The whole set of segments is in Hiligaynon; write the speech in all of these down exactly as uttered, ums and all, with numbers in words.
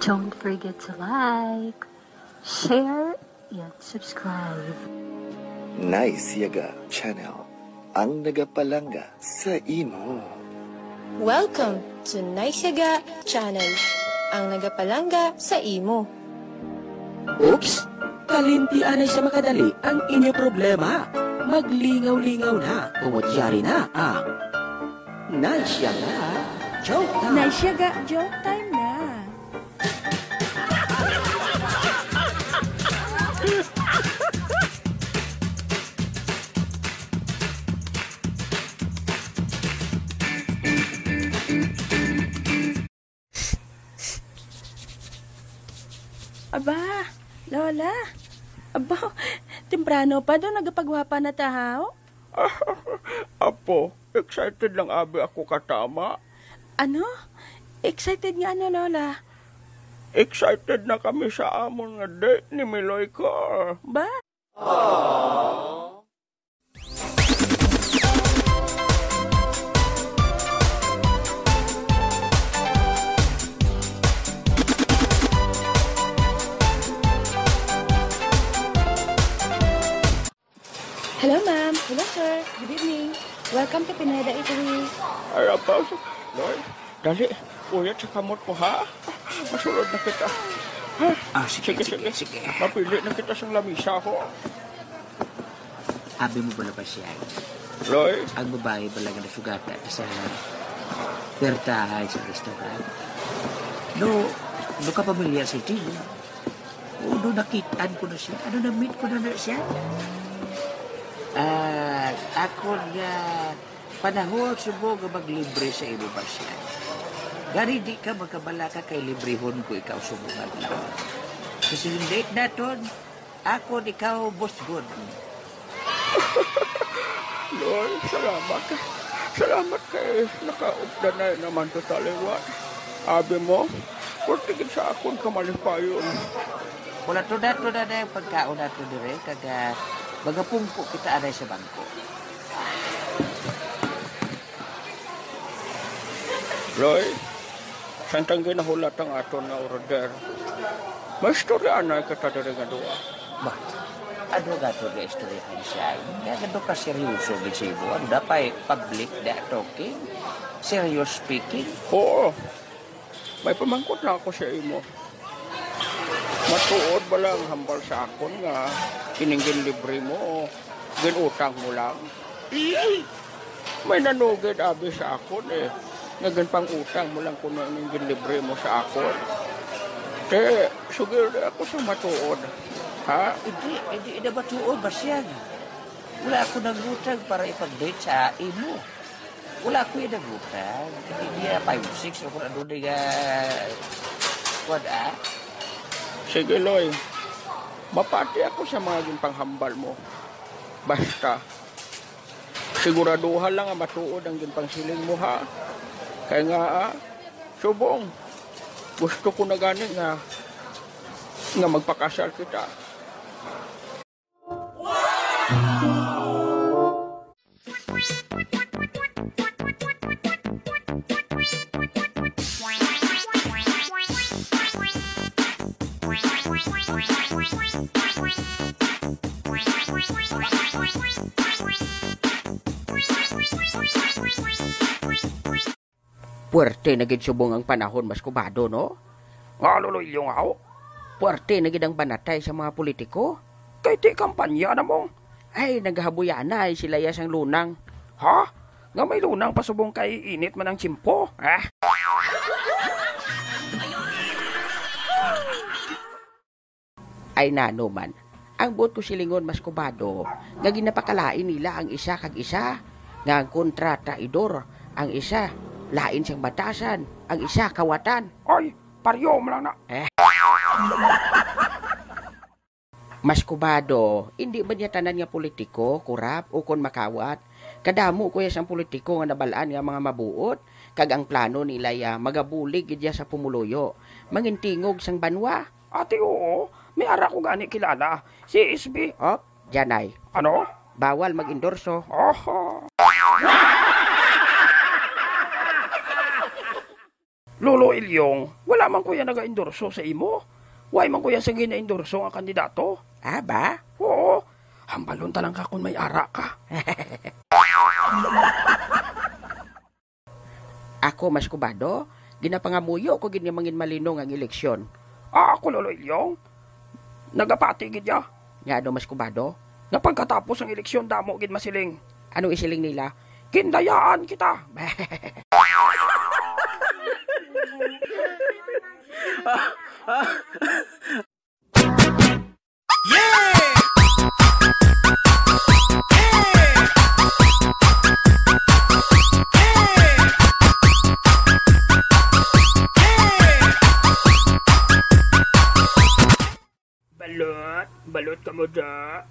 Don't forget to like, share, and subscribe. Nice Yaga Channel, ang nagapalangga sa imo. Welcome to Nice Yaga Channel, ang nagapalangga sa imo. Oops! Kalimti anay sa makadali ang inyo problema. Maglingaw-lingaw na, tungod yari na ang Nice Yaga Joke Time. Nice Yaga Joke Time na. Aba, Lola. Aba, temprano pa do nagapagwapa na ta, haw? Apo, excited lang abi ako katama. Ano? Excited nga ano, Lola? Excited na kami sa amon nga date ni Miloy ko. Ba? Hello, ma'am. Hello, sir. Good evening. Welcome to Pineda Eatery. Ay, abaw, Lord. Dali, uyat sa kamot ko, ha? Masulod na kita. Ha? Ah, sige, Sige, sige, sige. sige. Mapili na kita sang lamisa, ho. Abi mo bala ba siya? Loy? Ang babae bala nga nasugata ta sa kwartahan sa restaurant? No, no ka pamilyar sa tino? Oo, no, nakitaan ko na siya. Ano, na-meet ko na na siya? Ah, ako nga panahon subong nga maglibre sa imo ba siya? Gani di ka magkabalaka kay librehon ko ikaw subong adlaw. Sa susunod date naton, ako ikaw, Boss Gordon. Lord, salamat. Salamat kay nakaupdanay naman to taliwan. Abi mo, pwerte gid sa akon kamalipayon. Wala to na, to na na yung pagkaon nato dire, kag, ah, magapungko kita anay sa bangko. Loy, samtang ginahulat ang aton nga order, may istorya anay kita diri nga duha. Ba, ano nga to nga istoryahan siya? Nga ano ka seryoso gid sa imo? Ano na pa'y public na talking? Serious speaking? Oo. May pamangkot na ako sa imo. Matuod bala ang hambal sa akon nga ining ginlibre mo o ginutang mo lang? May nanugid abi sa akon, eh, nga ginpang-utang mo lang kuno ining ginlibre mo sa akon. Te, sugil ako sa matuod, ha? Hindi, hindi na matuod, Basyang. Wala ako nangutang para ipag-date sa imo. Wala ko yung nagutang. Hindi niya five six o kung ano niya. Kuwan, ah? Sige, Loy. Mapati ako sa mga ginpanghambal mo. Basta, siguraduha lang nga matuod ang ginpangsiling mo, ha? Kay nga, ah, subong, gusto ko na gani nga, nga magpakasal kita. Puwerte na gid subong ang panahon, Mas Kubado, no? Nga, Lolo Ilyo, nga, ho? Puwerte na gid ang banatay sa mga politiko. Kay ti kampanya na mo. Ay, nagahabuyanay sila ya sang lunang. Ha? Nga may lunang pa subong kay init man ang tiyempo? Ah? Ay nano man, ang buot ko silingon, Mas Kubado, nga ginapakalain nila ang isa kag isa, nga ang kontra traidor, ang isa lain sang batasan, ang isa kawatan. Ay, paryo mo lang na. Eh. Mas Kubado, indi ba niya tanan nga politiko, kurap, ukon makawat? Kadamo ko ya sang politiko nga nabal-an nga mga mabuot, kag ang plano nila ya magabulig gid ya sa pumuluyo, mangintingog sang banwa. Ati, oo. May ara ko gani kilala. Si S B. Oh, Janay. Ano? Bawal mag-endorso. Oho. Lolo Ilyong, wala man ko ya naga-endorso sa imo. Why man ko ya sa gina-endorso nga kandidato? Ah, ba? Oo. Hambalon ta lang ka kung may ara ka. Ako, Mas Kubado, ginapangamuyo ko gid nga mangin malino nga ang eleksyon. Ah, ako, Lolo Ilyong, nagapati gid ya. Nga ano, Mas Kubado? Nga pagkatapos ang eleksyon, damo gid masiling. Anong isiling nila? Gindayaan kita. Balot, balot ka mo da.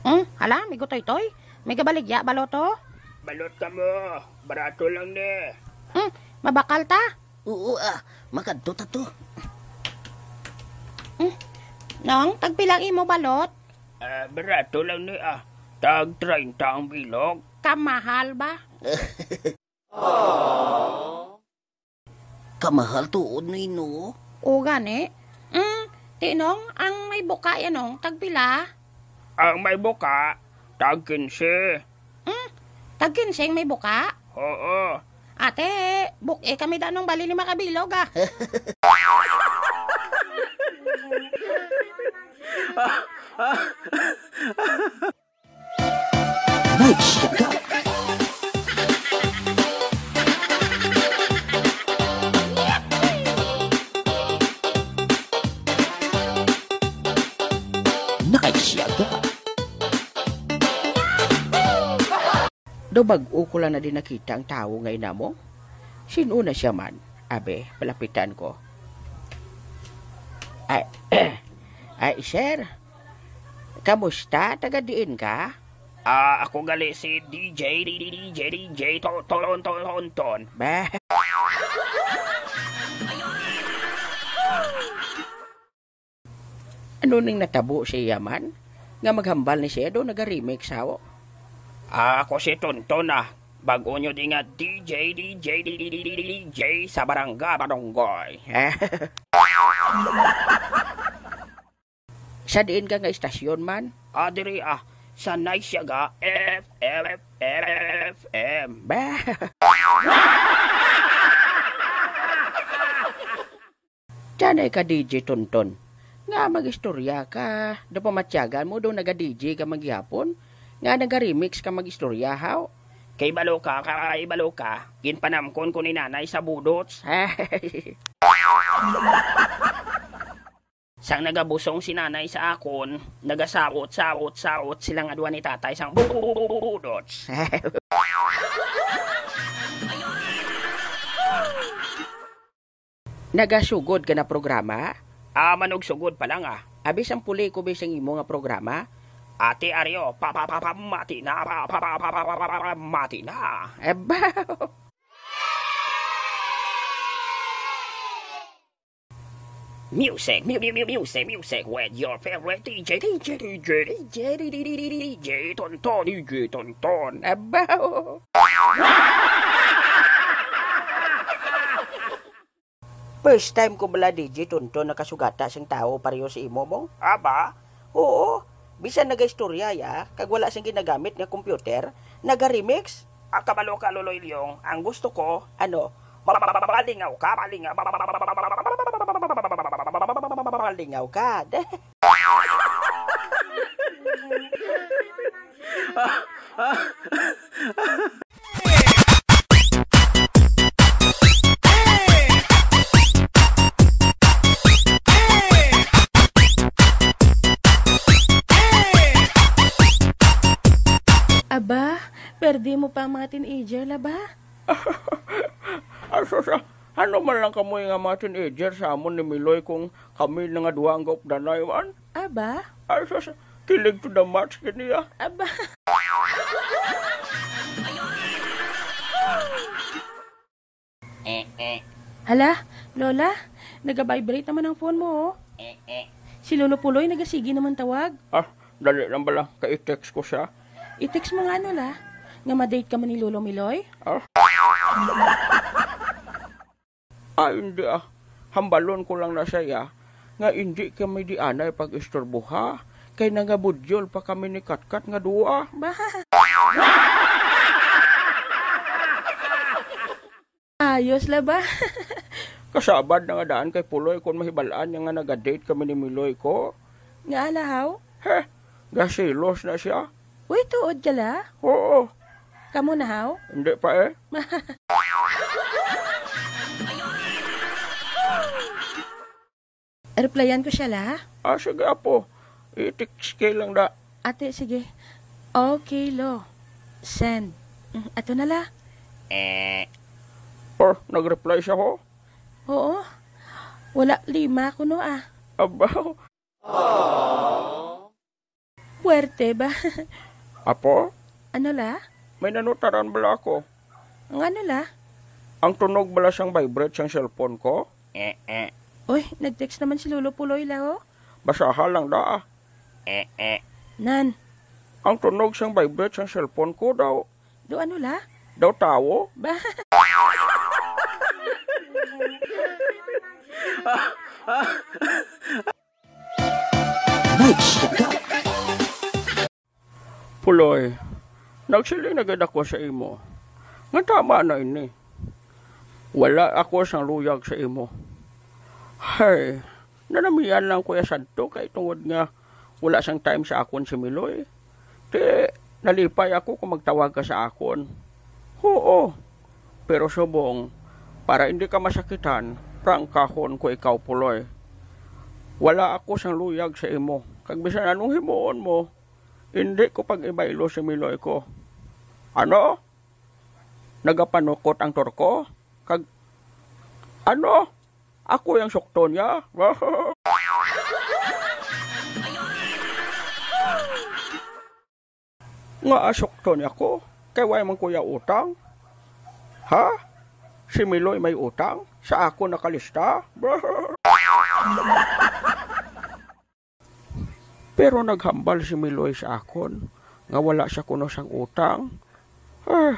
Hmm, hala, may gutoy-toy. May gabaligya, balot, oh. Balot ka mo, barato lang ni. Hmm, mabakal ta? Oo, ah, makadto ta to. Hmm, Nong, tagpila ang imo balot? Ah, barato lang ni, ah. Tag treinta ang bilog. Kamahal ba? Kamahal tuod ni, no? O gani. Mm, Tinong, ang may buka yan, Nong, tagpila? Ang may buka, tag kinse. Mm, tag kinse ang may buka? Oo. Ate, buk-i kami danong bali ni makabilog, ah. Nagsiyaga. Nagsiyaga. Daw bag-o ko lang na din nakita ang tawo nga inamo. Sino na siya man? Abe, palapitan ko. Ay, ay, sir. Kamusta? Taga diin ka? Ah, ako gali si D J, D J, D J, to-, Tolon, Tolon, Ton. Ba? Ano ning natabo sa iya man? Nga maghambal ni siya do naga-remix, haw? Ah, ako si Tonton, ah. Bag-o nyo di nga D J, D J, D J sa Barangay Barangay. Sa diin ka nga istasyon man? Ah, diri, ah, sa Naisyaga F M, F M. Ba? Tanay ka, D J Tonton. Nga mag-istorya ka, do pamatyagan mo do naga-D J ka man gihapon, nga naga-remix ka mag-istorya, haw? Kay balo ka, kay balo ka, ginpanamkon ko ni nanay sa budots. Sang nagabusong si nanay sa akon, nagasawot, sawot, sawot sila nga duha ni tatay sang budots. Nagasugod ka na programa? Ah, manugsugod pa lang, ah. Abi sang puli ko bisang imo nga programa? Ate Aryo, pa, pa, pa, pa, mati na, pa, pa, pa, pa, pa, pa, pa, pa, mati na. Aba. Music, mu-, mu-, mu-, music, music with your favorite D J, D J, D J, D J, D J, D J, D J, Tonton, D J Tonton. Aba. First time ko bala, D J Tonton, nakasugata sing tawo pareho sa imo, Mong? Aba? Oo. Bisan nagaistorya ya, kag wala sing ginagamit nga computer, naga-remix. Ah, kabalo ka, Lolo Ilyong. Ang gusto ko, ano, malingaw ka, malingaw, malingaw ka. Aba, perde mo pa ang mga teenager, la ba? Asus, ah, ano man lang kamo nga mga teenager sa amon ni Miloy kung kami na nga duha ang gaupdanay man? Aba? Asus, kilig to the match gid niya. Aba. Eh, eh. Hala, Lola, naga-vibrate naman ang phone mo, oh. Eh, eh. Si Lolo Puloy nagasigi naman tawag. Ah, dali lang bala, kay i-text ko siya. I-text mo nga, Lola, nga ma-date ka man ni Lolo Miloy. Ah. Ah, hindi ah. Hambalon ko lang na siya nga hindi kami di anay pag-istorbo, ha? Kay nangabudyol pa kami ni Katkat nga duwa. Ba? Ayos la ba? Kasabad na nga daan kay Puloy kon mahibal-an niya nga naga-date kami ni Miloy ko. Nga ala, haw? He, gasilos na siya. Uy, tuod ka la? Oo. Kamo na, haw? Hindi pa eh. Replyan ko siya la. Ah, sige, apo. I-text kay lang da. Ate, sige. Okay, lo. Send. Mm, ato na la. Eh. Or, nag-reply siya ho? Oo. Wala lima kuno ah. Abaw. Puwerte ba? Apo? Ano la? May nanutaran bala ako. Ang ano la? Ang tunog bala sang vibrate sang cellphone ko? Eh, eh. Uy, nag-text naman si Lolo Puloy la, oh. Basaha lang da, ah. Eh, eh. Nan. Ang tunog sang vibrate sang cellphone ko daw. Do ano la? Daw tawo? Ba? Puloy, nagsiling na gid ako sa imo nga tama na ini. Wala ako sang luyag sa imo. Hay, nanamian lang, Kuya Santo, kay tungod nga wala sang time sa akon si Miloy. Ti, nalipay ako kung magtawag ka sa akon. Oo, pero subong, para hindi ka masakitan, prangkahon ko ikaw, Puloy. Wala ako sang luyag sa imo, kag bisan anong himuon mo, hindi ko pag-ibaylo si Miloy ko. Ano? Nagapanukot ang turko? Kag, ano? Ako yang sukton niya? Nga asukton niya ko? Kay way man kuya utang? Ha? Si Miloy may utang? Sa ako nakalista? Pero naghambal si Miloy sa akon nga wala siya kuno sang utang. Ah.